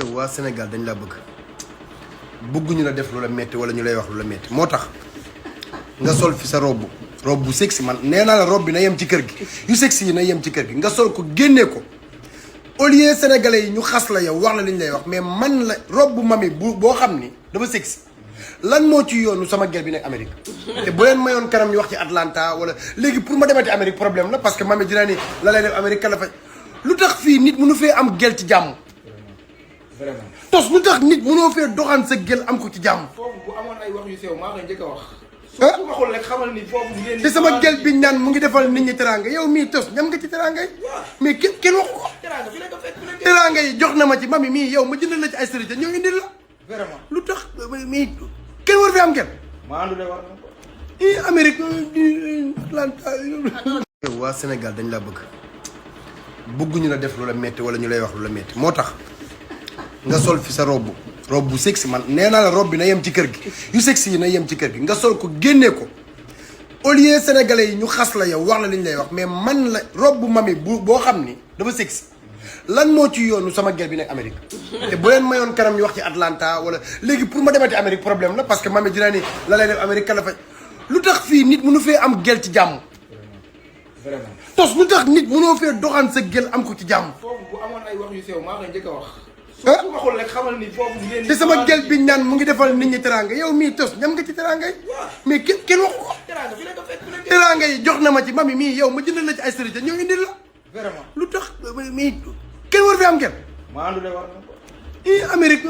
waa Sénégal dañ la bëgguñu la def lu la metti wala ñu lay wax lu la metti moo tax nga sol fi sa robe bu sexy man nee naa la robe bi na yem ci kër gi yu sexy yi na yem ci kër gi nga sol ko génnee ko au lieu sénégalais yi ñu xas la yow wax la li ñu lay wax mais man la robe bu mami boo xam ni dafa sexy lan moo ci yoonu sama gel bi nekk Amérique te bu leen mayoon kanam ñu wax ci Atlanta wala léegi pour ma demati Amérique problème la parce que mami dina ni la lay def Amérique kan la fa lu tax fii nit mënu fee am gel ci jàmm vraiment tos lu tax nit mënoo fee doxaan sa gel am ko ci jàmm. foofu bu amoon ay wax yu sew maa ngi njëkk a wax. su ma xool rek xamal ni foofu ngeen te sama gel bi ñaan mu ngi defal nit ñi teraanga yow mii tos ñam nga ci teraanga yi. mais kenn waxu ko. teraanga fi la ko fekk teraanga yi jox na ma ci mami mii yow ma jëndal la ci ay sërite ñoo indil la. vraiment lu tax mii kenn war fi am kenn. maa andu de war na ko. Amérique waa Sénégal dañ la bëgguñu la def lu la metti wala ñu lay wax lu la metti moo tax nga sol fi sa robe bu sexy man nee naa la robe bi na yem ci kër gi yu sexy yi na yem ci kër gi nga sol ko génnee ko au lieu sénégalais yi ñu xas la yow wax la li ñu lay wax mais man la robe bu mami boo xam ni dafa sexy lan moo ci yoonu sama gel bi nekk Amérique te bu leen mayoon kanam ñu wax ci Atlanta wala léegi pour ma demati Amérique problème la parce que mami dina ni la lay def Amérique kan la fa lu tax fii nit mënu fee am gel ci jàmm vraiment tos lu tax nit mënoo fee doxaan sa gel am ko ci jàmm. foofu bu amoon ay wax yu sew maa ngi njëkk a wax. su ma xool rek xamal ni foofu ngeen te sama gel bi ñaan mu ngi defal nit ñi teraanga yow mii tos ñam nga ci teraanga yi. mais kenn waxu ko. teraanga fi la ko fekk teraanga yi jox na ma ci mami mii yow ma jëndal la ci ay sërite ñoo indil la. vraiment lu tax mii kenn war fi am kenn. maa andu de war na ko. Amérique